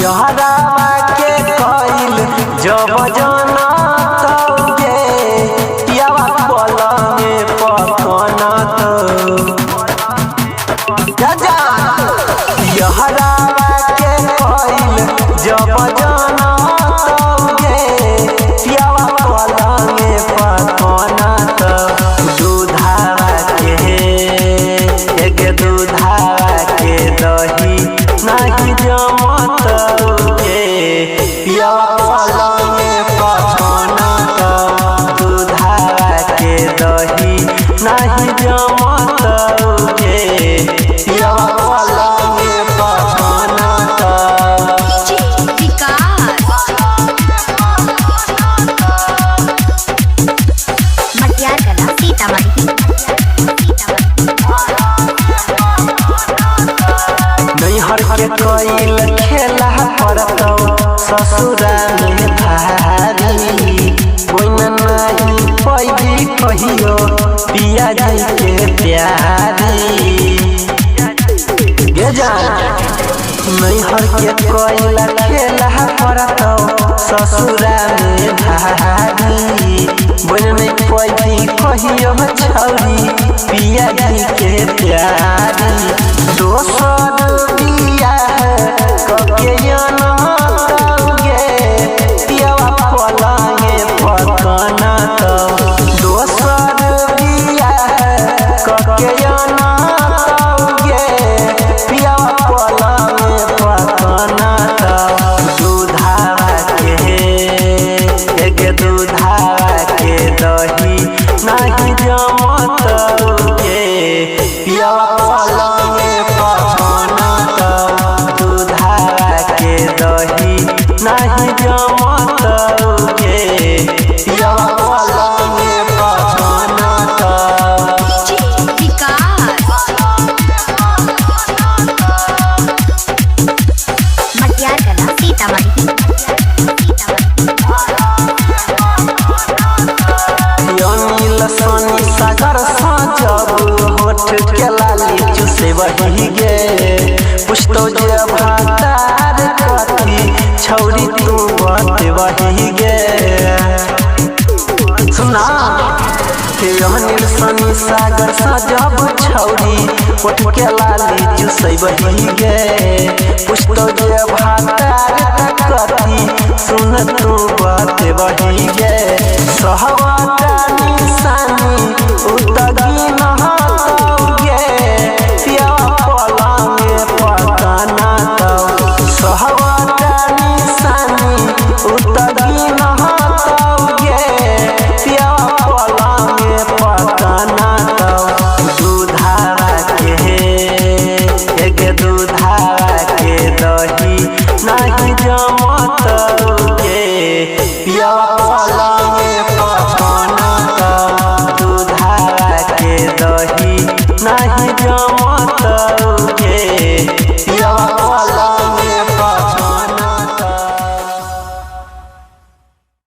यहरावा के कइल जब जाना तौगे पियावा पलंगे पकना तो जा जा। यहरावा के कइल जब जाना तौगे पियावा पलंगे पकना तो दूधावा के एक दूधावा के दही नहीं जमत गे पियावा पलंगे पकना तो दूधावा के दही नहीं जमत गे पियावा पलंगे पकना तो। डीजे विकास मटियार कला सीतामढ़ी। नैहर के कइल खेला पड़तौ ससुरा में भारी कोई नहीं पैबी कहियो पिया जी के प्यारी गे जान। नैहर के कइल खेला पड़तौ ससुरा में भारी बोल नहीं पैबी कहियो छौरी पिया जी के प्यारी। दोसर बियाह कके अनतौगे पियावा पलंगे पकना तो। दोसर बियाह कके अनतौगे पियावा पलंगे पकना तो। दूधावा के एक दूधावा के दही नहीं जमत गे पियावा पलंगे पकना तो। दूधावा के दही नहीं जमत गे पियावा पलंगे पकना तो। डीजे विकास मटियार कला सीतामढ़ी। अनिल सोनी सागर सजब होठ के लाली चुसे वही गे पुछतो जे भातार कथी छौरी तू बात वही गे। सुना हे अनिल सोनी सागर सजब छौरी होठ के लाली चुसे वही गे पुछतो जे भातार कथी सुन तू बात वही गे। सहवाटा निशानी